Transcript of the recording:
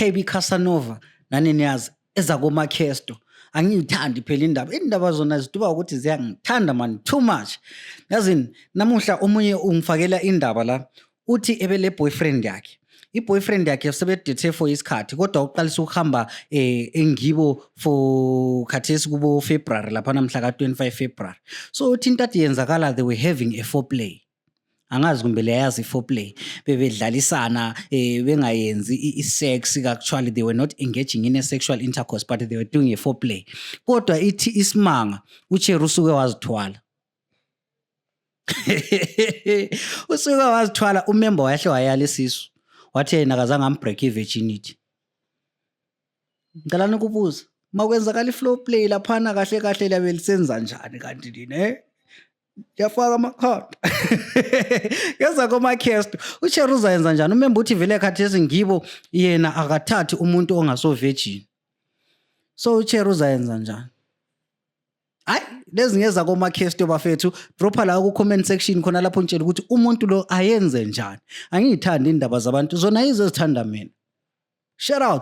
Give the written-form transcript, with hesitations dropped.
KB Casanova nani niyazi ezakoMakhesto angiyithandi phela indaba zona ziduba ukuthi ziyangithanda man too much. Yazini namuhla omunye ungifakela indaba la uthi ebele boyfriend yakhe. I-boyfriend yakhe sebedethe for isikhathi kodwa uqalisa ukuhamba engibo for khathesi kubo February lapha namhla ka-25 February. So uthi into ade yenzakala they were having a foreplay. Angazi kumbe leyazi i-foreplay bebedlalisana bengayenzi i-sex actually they were not engaging in a sexual intercourse but they were doing a foreplay. Kodwa ithi isimanga uCheru usuke wazithwala. Usuke wazithwala umember wahle wayala isisu. Wathi yena akazange ambreak i-virginity. Ngicela ukubuza makwenzakala i-flow play laphana kahle kahle labe lisenza njani kanti lini yafaka amakhanda yeza koMakhesto uCheru uzayenza njani umember uthi vele khathesi ngibo yena akathathi umuntu ongaso virgin. So uCheru uzayenza njani? Hayi lezi ngeza koMakhesto bafethu dropha la ku comment section khona lapho ntshela ukuthi umuntu lo ayenze njani. Angiyithandi indaba zabantu zona izozithanda mina. Shout out